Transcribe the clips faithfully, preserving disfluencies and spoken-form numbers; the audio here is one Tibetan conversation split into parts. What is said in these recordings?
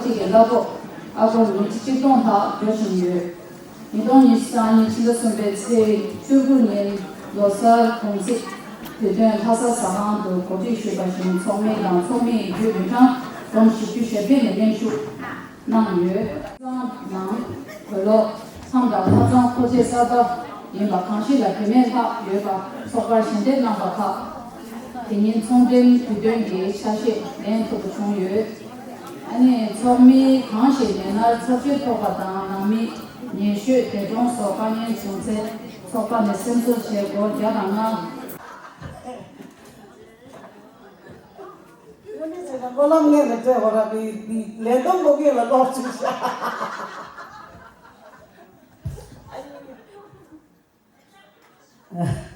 གཅིག་གི་གླ་ཕོགས་ཨ་སྒོར་ཉིས་ཁྲི་ཆིག་སྟོང་ལྷག་འགྲོ་བཞིན་ཡོད། ཉིས་སྟོང་ཉི་ཤུ་རྩ་གཉིས་ཕྱི་ཟླ་གསུམ་པའི་ཚེས་བཅུ་དགུ་ཉིན་ལོ་གསར་གུང་ཚིགས་དུས་སྟོན་ལྷ་ས་ཟ་ཁང་དུ་གོ་སྒྲིག་ཞུས་པ་བཞིན་ཚོགས་མི་དང་ཚོགས་མི་ཡི་རྒྱུད་རིན་ཐང་སྒོར་བཞི་བཅུ་ཞེ་བརྒྱད་ནས་ལེན་ཞུ་གནང་ཡོད། ནང་གོས་ལོག་ཚང་དང་ཐབ་ཚང་མཁོ་ཆས་གསར་པ་ཡིན་པ་གང་ཞིག་ལ་དེ་མེད་ལྷག་ཡོད་པ་ཚོགས་པར་ཞལ་འདེབས་གནང་པ་ཁག་དེ་ཉིན་ཚོང་འགྲེམས་དུས་སྟོན་གྱི་ཆ་ཤས་ལེན་ཐུབ་པ་བྱུང་ཡོད། ཨ་ནི་ཚོགས་མི་གང་ཞིག་ནད་མནར་ཚབས་ཆེན་ཐོགས་པ་དང་ནང་མི་ཉེ་ཤོས་འདས་གྲོངས་སོགས་དཀའ་ངལ་བྱུང་ཚེ་ཚོགས་པ་ནས་སེམས་གསོ་བྱེད་སྒོར་བརྒྱ་དང་ལྔ། ཡོད་མེད་ཟེར་ན་སྨོན་ལམ་ངས་མི་སྤྲད་ཧོ་ར་པི་པི་ལས་དོན་མོ་གེ་ལ་ལོག་ཅིག་ཤ། Thank you.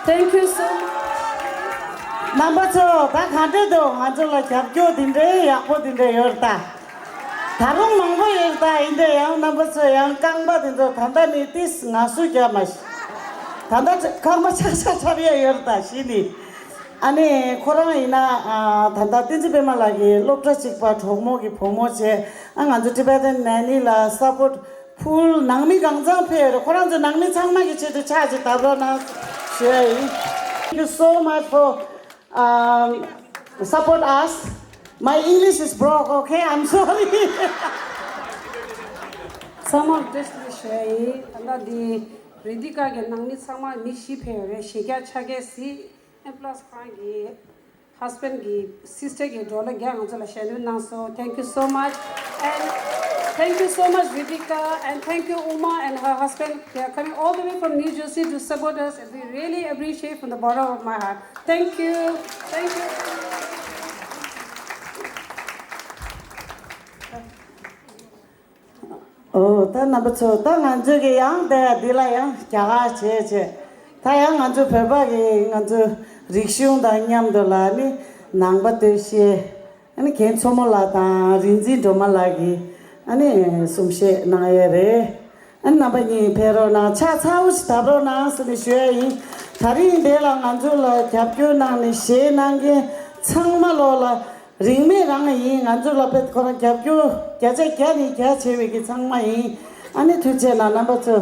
Thank you so much. རྣམ་པ་ཚོ་ད་ག་འདྲ་འདུག་ང་ཚོ་ལ་རྒྱབ་སྐྱོར་འདི་འདྲའི་ཡག་པོ་འདི་འདྲ་ཡོད་རེད་ད། ད་རུང་མང་པོ་ཡོད་རེད་ད། ཡིན་ད་ཡང་རྣམ་པ་ཚོ་ཡང་རྐང་པ་འདི་ཚོ་ད་ལྟ་ནས་ཏིས་ང་སུ་རྒྱབ་མ་ཤི། ད་ལྟ་རྐང་པ་ཆག་ཆག་ཆག་ཡ་ཡོད་རེད་ད་གཞི་ནས། ཨ་ནི་ཁོ་རང་ཡིན་ན་ཨ་ད་ལྟ་བསྟན་འཛིན་པད་མ་ལགས་ཀྱི་སློབ་གྲྭ་གཅིག་པ་གྲོགས་མོ་གི་བུ་མོ་བྱས་ཨ་ང་ཚོ་Tibetan Nanny ལ་support full ནང་མི་གང་ཚང་ཕེབས་རེད། ཁོ་རང་ཚོ་ནང་མི་ཚང་མ་གི་ཆེད་དུ་ཕྱག་ཅིག་བརྡབ་རོགས་གནང་ཞུ་ཡ་ཡིན། Thank you so much for um, support us. My English is broke, okay? I'm sorry. ཚང་མ་བཀྲ་ཤིས་བདེ་ལེགས་ཞུ་ཡ་ཡིན། ད་ལྟ་འདི། རེ་ཌི་ཀ་གི་ནང་མི་ཚང་མ་མི་བཞི་ཕེབས་ཡོད་རེད། གཞི་རྒྱ་ཆ་གས་སི་ཨེན་པ་ལ་སི་ཁོ་རང་གི་ཧ་སི་བྷེན་ཌི་གི་སི་སི་ཊར་གི་ཌོ་ལར་བརྒྱ་ང་ཚོ་ལ་ཞལ་འདོན་གནང་སོང་། Thank you so much. And thank you so much, Ridika. And thank you, Uma and her husband. They are coming all the way from New Jersey to support us. And we really appreciate from the bottom of my heart. Thank you. Thank you. ཨོ། ད་རྣམ་པ་ཚོ། ད་ང་ཚོས་ཀྱི་ཡང་དེ་འདི་ལ་ཡང་རྒྱ་གར་བྱས་བྱས། ད་ཡང་ང་ཚོ་བོད་པ་གི་ང་ཚོ་རིག་གཞུང་དང་མཉམ་དུ་ལ་ནི་ནང་པ་སྟོད་གཞས། ཨ་ནི་རྒན་མཚོ་མོ་ལགས་དང་རིག་འཛིན་སྒྲོལ་མ་ལགས་ཀྱིས་ཨ་ནི་གསུང་བཤད་གནང་ཡས་རེད། ཨ་ནི་རྣམ་པ་གཉིས་ཕེབས་རོགས་གནང་། ཕྱག་ཚ་བོ་ཞིག་བརྡབ་རོགས་གནང་ཟེར་ནས་ཞུ་ཡ་ཡིན། ད་རིང་འདི་ལ་ང་ཚོ་ལ་རྒྱབ་སྐྱོར་གནང་ནས་གཞས་གནང་མཁན་ཚང་མ་ལོ་ལ། རིན་མེད་རང་ཡིན། ང་ཚོ་ལ་དཔེ་ཁོ་རང་རྒྱབ་སྐྱོར་བརྒྱ་ཆ་བརྒྱ་ནས་བརྒྱ་བྱས་པའི་གི་ཚང་མ་ཡིན། ཨ་ནི་ཐུགས་རྗེ་གནང་རྣམ་པ་ཚོ།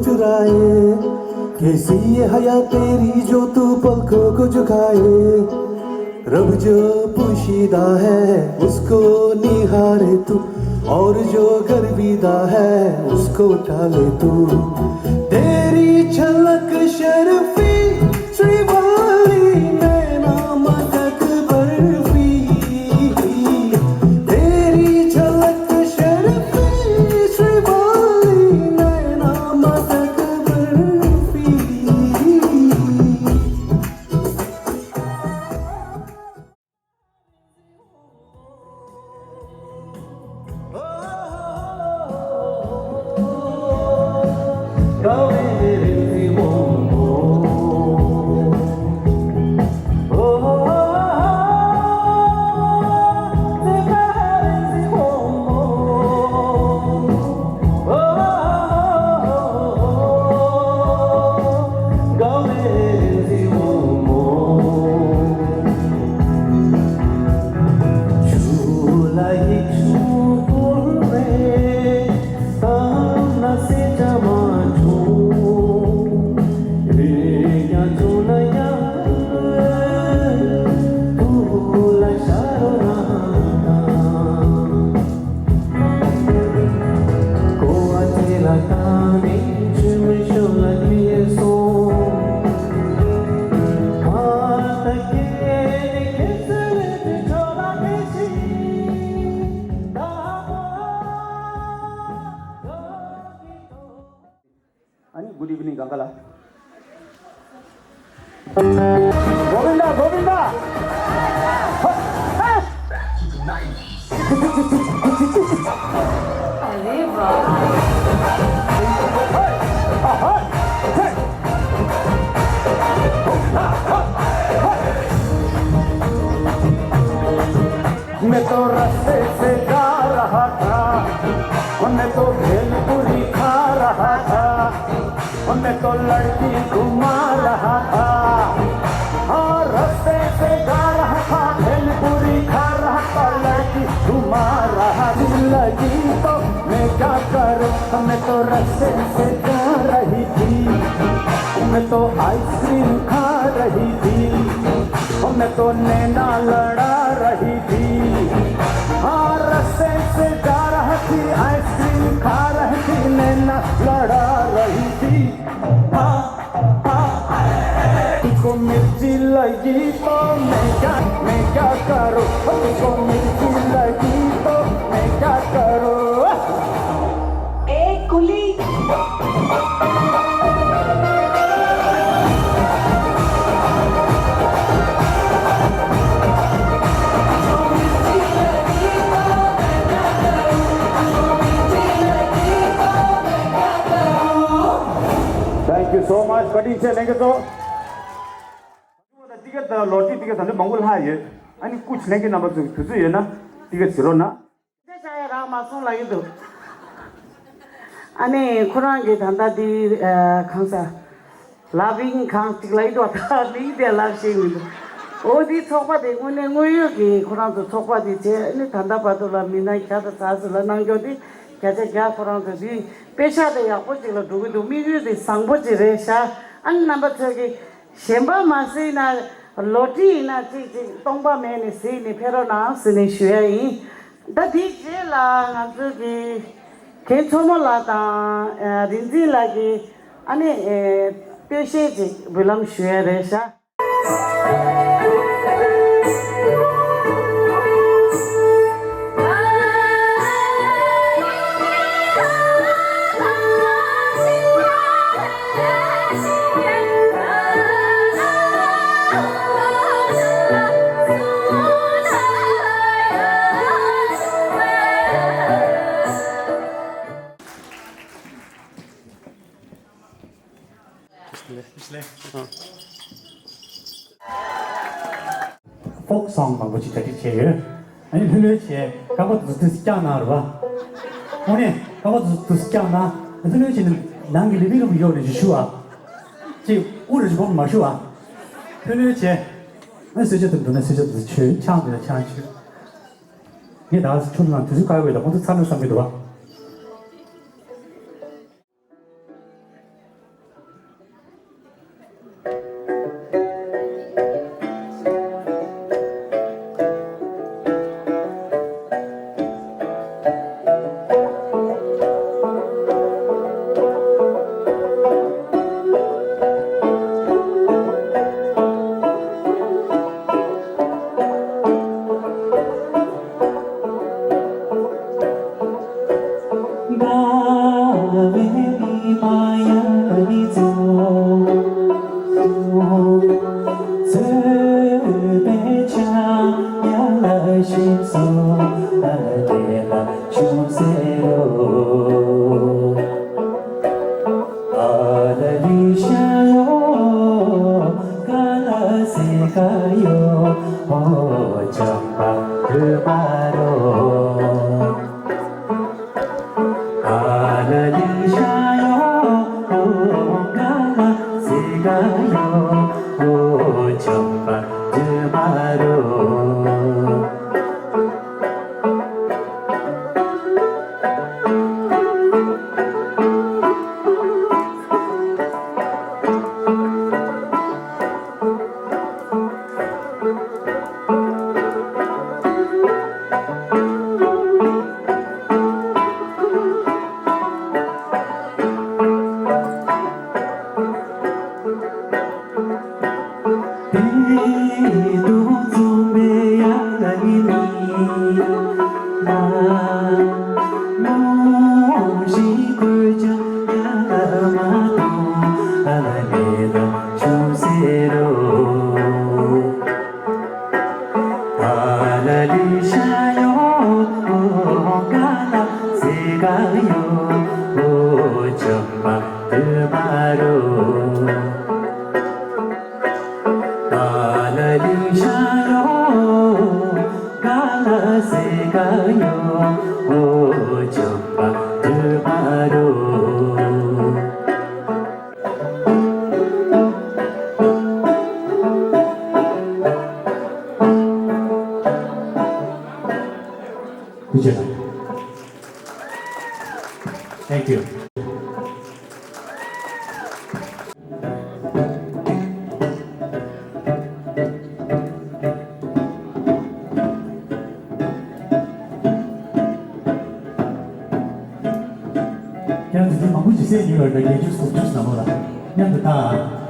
चुराए। कैसी ये हया तेरी जो तू पलकों को झुकाए। रब जो पोशीदा है उसको निहारे तू, और जो गर्विदा है उसको टाले तू। तेरी झलक शर्फी, श्रीवल्ली, नैना मदक बर्फी। तेरी झलक शर्फी, श्रीवल्ली, नैना मदक बर्फी। ཨ་ནི་good evening གང་ག་ལ། གོ་བིན་ད། གོ་བིན་ད། ཧ། ཧ། ཨ་རེ་བ། ཧ། ཧ། ཧ། ཧ། मैं तो रस्ते से जा रहा था, मैं तो भेलपुरी खा रहा था, मैं तो लड़की घुमा रहा था। हाँ, रस्ते से जा रहा था, भेलपुरी खा रहा था, लड़की घुमा रहा थी। लगी तो मैं क्या करूँ, मैं तो रस्ते से जा रही थी, मैं तो आइसक्रीम खा रही थी। मैं तो नैना लड़ा रही थी। हाँ, रस्ते से जा रही थी, आइसक्रीम खा रही थी, नैना लड़ा रही थी। हाँ, हाँ, तुझको मिर्ची लगी तो मैं क्या, मैं क्या करूँ? तुझको मिर्ची लगी तो मैं क्या करूँ? ए कुली। Thank you so much. कठिन से लेंगे तो ཏིག་ཙམ་ལོ་ཏིག་ཏིག་ཙམ་འདི་མང་པོ་ལྷག་ཡོད། ཨ་ནི་སྐུ་ཆེ་ལྷན་རྒྱས་རྣམ་པ་ཚོ་དུས་ཚོད་ཡོད་ན་ཏིག་ཙམ་བྱེད་རོགས་གནང་། ཆ་ཆ་ཡ་རག་མ་སོང་ལབ་ཀྱི་འདུག་ཨ་ནི་ཁོ་རང་གི་ད་ལྟ་འདི་ཨ་གང་ཟེར་ལབ་ཡིན་གང་ཅིག་ལབ་ཀྱི་འདུག་ད་མིང་དེ་ལབ་ཤེས་མི་འདུག་འོ་འདི་ཚོགས་པ་དེ་དངོས་གནས་དངོས་ཡོད་ཀྱི་ཁོ་རང་ཚོ་ཚོགས་པ་དེ་བྱས། ཨ་ནི་ད་ལྟ་བར་དུ་ལ་མི་སྣ་བརྒྱ་དང་ཚ་ཚོ་ལ་གནང་རྒྱུ་དེ་བརྒྱ་ཆ་བརྒྱ་ཁོ་རང་ཚོ་འདི་དཔེ་ཆ་དེ་ཡག་པོ་ཅིག་ལ་འགྲོ་གི་འདུག་དམིགས་ཡུལ་དེ་བཟང་པོ་ཅིག་རེད་ཤག་ཨ་ནི་རྣམ་པ་ཚོས་ཀྱི་གཞན་པ་མ་ཟེར་ན་ལོ་ཊི་ཡིན་ན་གཅིག་གཅིག་སྟོང་པ་མེད་ནས་ཟིན་ནས་ཕེབས་རོགས་གནང་ཟེར་ནས་ཞུ་ཡ་ཡིན། ད་དེའི་རྗེས་ལ་ང་ཚོ་གི་རྒན་མཚོ་མོ་ལགས་དང་རིག་འཛིན་ལགས་ཀྱིས་ཨ་ནི་སྟོད་གཞས་ཅིག་འབུལ་ལམ་ཞུ་ཡ་རེད་ཤག་ཕོག་སོང་མང་པོ་ཅིག་གྲ་སྒྲིག་བྱས་ཡོད། ཨ་ནི་ལྷོད་ལྷོད་བྱས་ཀ་པ་དུ་དུ་བཀྱག་ན་རུ་བ། དངོས་གནས་ཀ་པ་དུ་དུ་བཀྱག་ན་ལྷོད་ལྷོད་བྱས་ནས་ནང་གི་ལི་བི་རུམ་ཡོག་ནས་ཞུ་ཞུ་བ། ཅིག་དབུ་རུ་ཞུ་བ་མ་ཞུ་བ། ལྷོད་ལྷོད་བྱས། ཨ་གསོལ་ཇ་དུ་འདུག་ན་གསོལ་ཇ་དུ་མཆོད། ཆང་འདུག་ན་ཆང་མཆོད། ངས་ད་ཆུ་ནང་དུས་ཚོད་བཀག་ཡོད་ད་ཁོང་ཚོ་ཚར་ན་བསམ་གྱི་འདུག་བ། Thank you. ཡང་དེ་དུས་མང་པོ་ཞིག་བསད་ཡོད་པ་འདྲ། བརྒྱད་ཅུ་དགུ་བཅུ་ཙམ་ལ་མཉམ་དུ་བལྟ།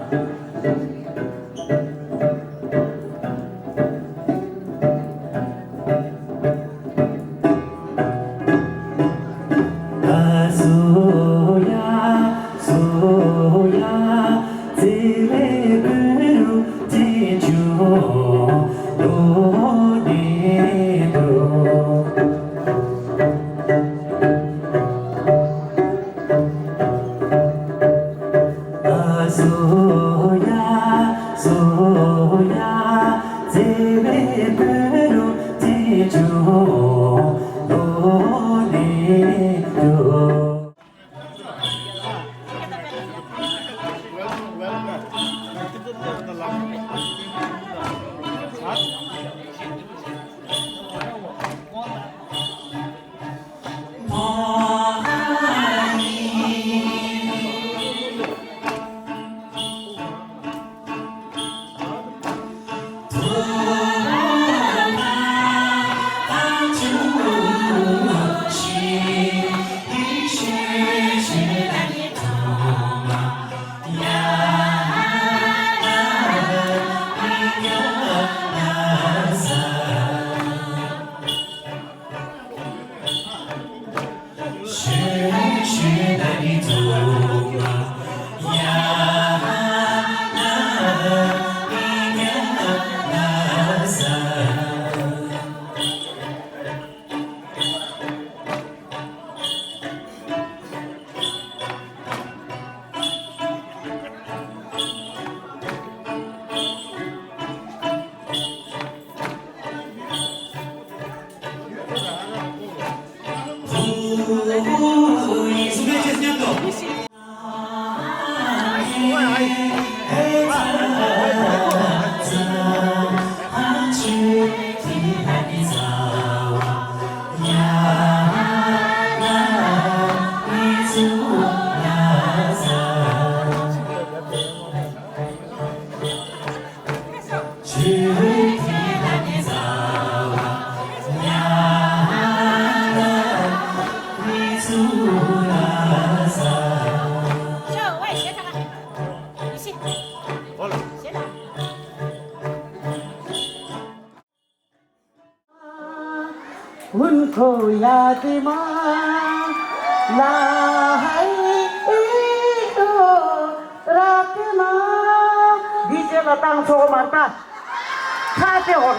ཧུན་ཁོ་ཡ་ཏི་མ་ལ་ཧའི་ཨི་ཨོ་ར་ཏི་མ། འདི་རྗེས་ལ་བཏང་ཆོག་མ་རེད་ད། ཁ་ཏེ་ཧོ།